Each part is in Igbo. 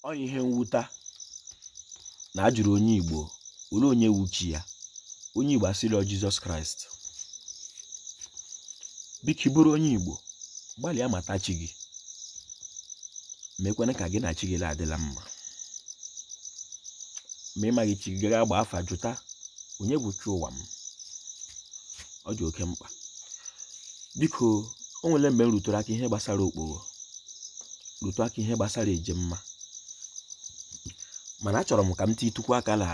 Ọ ihe mwuta na a jụrụ onye Igbo olee onye wu chi ya, onye Igbo asịrị ọ Jizọs Kraịst. Biko ị bụrụ onye Igbo, gbalịa mata chi gị, meekwana ka gị na chi gị adịla mma. Ma ị maghị chi gị, gaa gbaa afa jụta onye bụ chi ụwa m. Ọ dị oke mkpa. Biko o nwere mgbe m rutụrụ aka ihe gbasara okpogho, rutụ aka ihe gbasara ejemma, mana achọrọ m ka m titụkwu aka na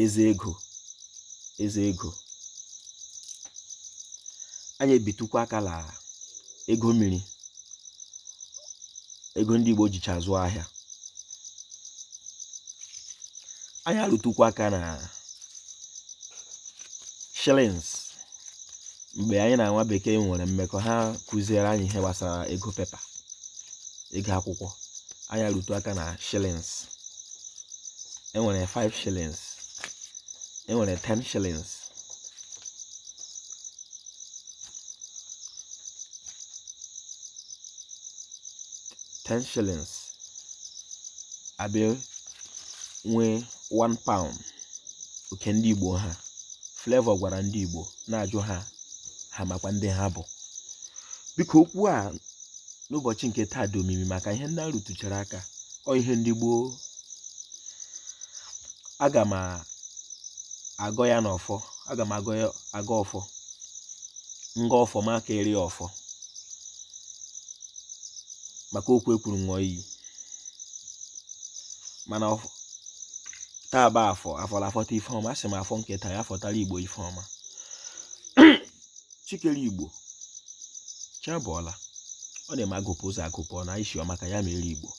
eze ego. Eze ego anyị ebitụkwa aka na ego mmiri, ego ndị Igbo jicha azụ ahịa. Anyị arụtụkwa aka na shillings. Mgbe anyị na nwa bekee nwere mmekọ, ha kụziere anyị ihe gbasara ego pepa, ego akwụkwọ. Anyị arụtụ aka na shillings. Enwere 5 shillings, enwere 10 shillings, 10 shillings, abịa nwee 1 pound. Oke ndị Igbo ha Flavour gwara ndị Igbo na-ajụ ha ha makwa ndị ha bụ. Biko okwu a n'ụbọchị nke taa dị omimi maka ihe ndị a rụtụchara aka, ọ ihe ndị gboo. Aga m agọ ya n'ọfọ, aga m agọ ya, agọ ọfọ, ngọ ọfọ ma aka eri ọfọ maka okwu ekwuru ṅụọ iyi. Mana taa bụ afọ, afọ la afọta ife ọma. Asị m afọ nke taa ya fọtara Igbo ife ọma. Chi kere Igbo, chi abọọla. Ọ na-eme agụpụ ụzọ agụpụ na isi ọma ka ya mere Igbo.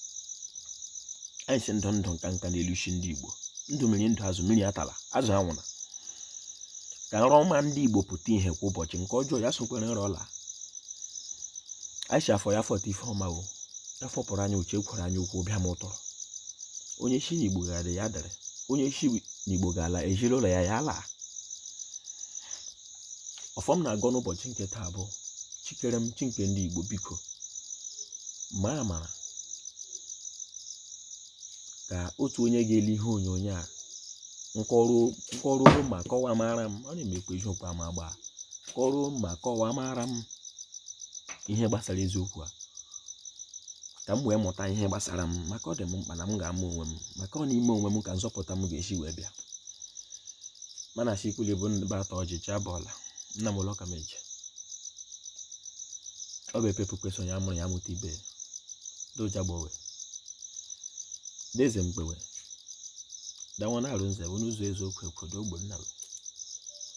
Anyị si ndụ ndụ nka nka n'elu isi ndị Igbo, ndụ mmiri ndụ azụ, mmiri atala azụ anwụna. Ka nrọ ọma ndị Igbo pụta ihe kwa ụbọchị, nke ọjọọ ya sokwere nrọ ọla. Anyị si afọ ya fọta ife ọma o, ya fọpụrụ anyị uche ekwere anyị ukwu bịa m ụtọrọ. Onye si n'Igbo ga-adị ya dịrị, onye si n'Igbo ga-ala ejiri ụlọ ya ya laa. Ọfọ m na-agọ n'ụbọchị nke taa bụ chi kere m, chi nke ndị Igbo, biko ma amara ka otu onye ga-ele ihe onyonyo a nkọruo ma kọwaa mara m. Ọ na-emekwa eziokwu ama agba kọruo ma kọwaa mara m ihe gbasara eziokwu a, ka m wee mụta ihe gbasara m, maka ọ dị m mkpa na m ga-ama onwe m, maka ọ n'ime onwe m ka nzọpụta m ga-esi wee bịa. Mana asị ikwuli bụ ndị atọ ọjị chi abọọla. Nna m ụlọ ka m eje ọ bụ epepụ kwesị onye amụrụ ya amụta ibe doja gbowe deze mkpewe danwa na-arụ nze bụ n'ụzọ eziokwu ekwodo ogbo nna we.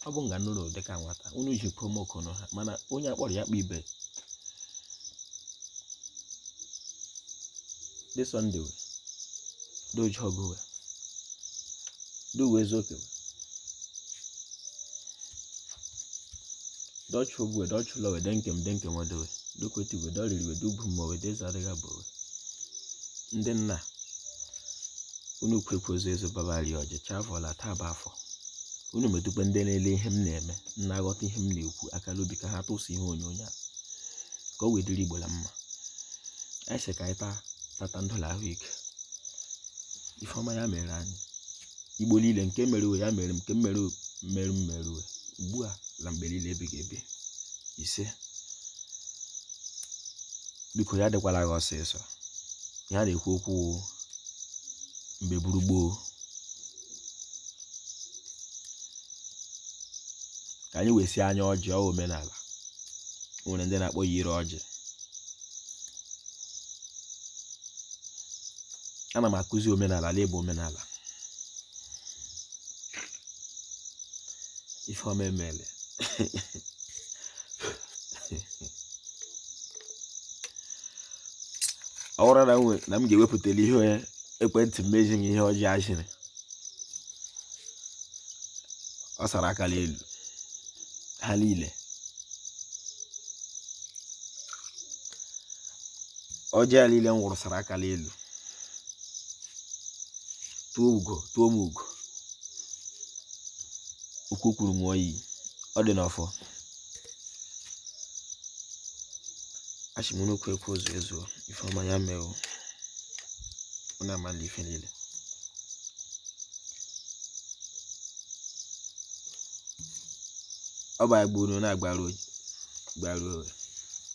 Ọ bụ nga nụrụ dịka nwata unu ji promokono ha, mana onye akpọrọ ya kpa ibe dị Sọnde we doji ọgụ we dowe ezoke we dọchụ ogbu we dọchụ ụlọ we denkem denkem odowe dokoti we dọriri we dugwu mmụọ we deze adịghị abụ we. Ndị nna unu kwekwozu ezo babari ọjị chavọla taa bụ afọ. Unu metụkwa ndị na-ele ihe m na-eme na-aghọta ihe m na-ekwu akara obi ka ha tụsa ihe onyonyo a ka o wee dịrị Igbo la mma. Anyị sị ka anyị taa tata ndụ la ahụike. Ifeọma ya mere anyị Igbo niile, nke mere uwe ya mere m, nke mere mere m mere uwe ugbu a la mgbe niile ebighị ebi. Ise. Biko ya dịkwala gị ọsịsọ. Ya na-ekwu okwu mgbe buru gboo. Ka anyị wee si anya ọjị, ọ omenala. O nwere ndị na-akpọ ya ire ọjị. Ana m akụzi omenala ala Igbo, omenala. Ifeọma emele. Ọ bụrụ na m ga-ewepụtali ihe ekwentị m mezighị ihe ọjị ashịrị, ọ sara aka n'elu ha niile. Ọjị a niile m wụrụ sara aka n'elu. Tụọ ugo, tụọ m ugo. Okwu kwuru ṅụọ iyi, ọ dị n'ọfọ. Achị m n'okwu ekwu ozu ezuo. Ifeọma ya mee o. Unu amala ife niile. Ọ bụ agba unu na-agbaru gbaruo,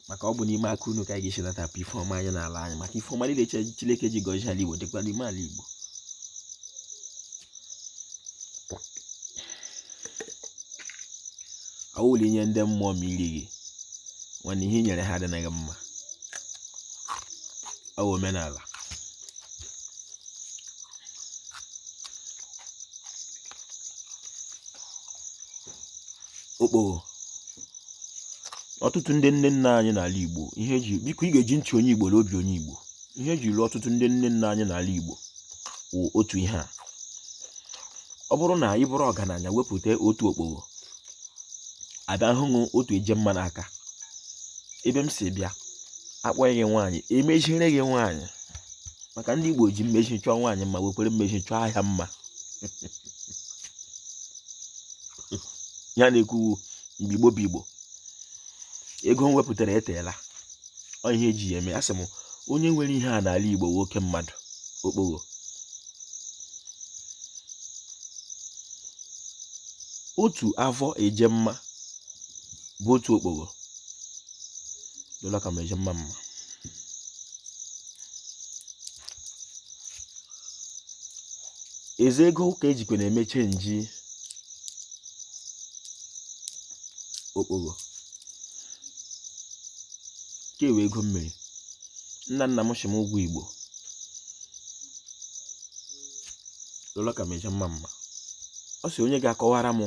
maka ọ bụ n'ime aka unu ka anyị ga-esi natapụ ife ọma anyị n'ala anyị, maka ife ọma niile Chineke ji gọzie ala Igbo dịkwa n'ime ala Igbo. Awụla inye ndị mmụọ ma iri gị nwanne, ihe i nyere ha adịghị mma. Ọ bụ omenala. Okpogho ọtụtụ ndị nne nna anyị n'ala Igbo, ihe eji, biko ị ga-eji ntị onye Igbo na obi onye Igbo, ihe eji lụọ ọtụtụ ndị nne nna anyị n'ala Igbo wụ otu ihe a. Ọ bụrụ na ị bụrụ ọgaranya wepụta otu okpogho, abịa hụ otu eje mma n'aka. Ebe m si bịa, akpọghị gị nwaanyị, emezire gị nwaanyị, maka ndị Igbo ji mmezi chọọ nwaanyị mma, wekwere mmezi chọọ ahịa mma. Ya na-ekwu mgbe Igbo bụ Igbo, ego m wepụtara eteela. Ọ ihe eji ya eme. Asị m onye nwere ihe a n'ala Igbo nwoke mmadụ okpogho. Otu avọ eje mma bụ otu okpogho. Dola ka m eje mma mma. Eze ego ka ejikwa na-eme change okpogho ka ewe ego mmiri. Nna nna m si m ụgwọ Igbo lụlọ ka m eje mma mma. Ọ sị onye ga-akọwara m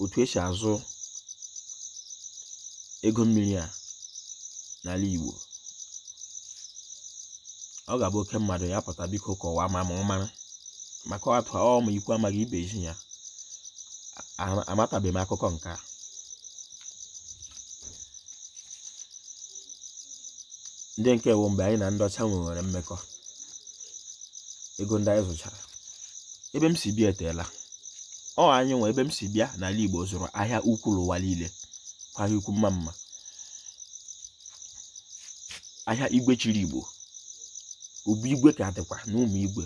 otu esi azụ ego mmiri a n'ala Igbo, ọ ga-abụ oke mmadụ. Ya pụta, biko kọwaa ma ọ mara, maka ọ atụ ọ ma ikwu amaghị ibe ji ya. Amatabeghị m akụkọ nke a. Ndị nke wụ mgbe anyị na ndị ọcha nwere mmekọ, ego ndị anyị zụchara. Ebe m si bịa eteela. Ọ anyị nwe ebe m si bịa n'ala Igbo zụrụ ahịa ukwu n'ụwa niile, kwa ahịa ukwu mma mma, ahịa igwe chiri Igbo, obu igwe ka dịkwa na ụmụ igwe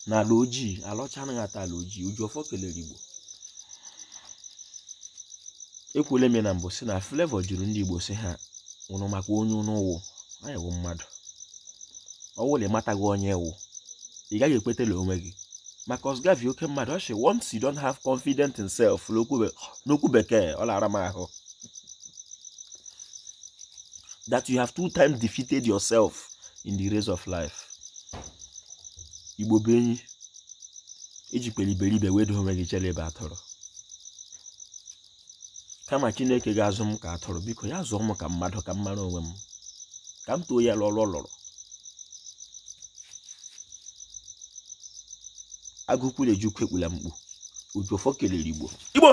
n'ala ojii. Ala ọcha anaghị ata ala ojii. Ojiọfọ kelere Igbo. Ekwuole m ya na mbụ sị na Flavour jụrụ ndị Igbo sị ha ụnụ maka onye ụnụ wụ. Anyị wụ mmadụ. Ọ wụla ịmataghị onye wụ, ị gaghị ekwetela onwe gị. Maka Osgavi oke mmadụ, ọ sị once you don't have confidence in self, n'okwu bekee ọ lara m ahụ, that you have two times defeated yourself in the race of life. Igbo bụ enyi ejikwere iberibe wedo onwe gị chere ebe atụrụ. Kama Chineke ga-azụ m ka atụrụ, biko ya zụọ m ka mmadụ, ka m mara onwe m, ka m too ya lọrọ lọrọ. Agụkwuru ejukwu ekpula mkpu. Ojiọfọ kelere Igbo. Igbo.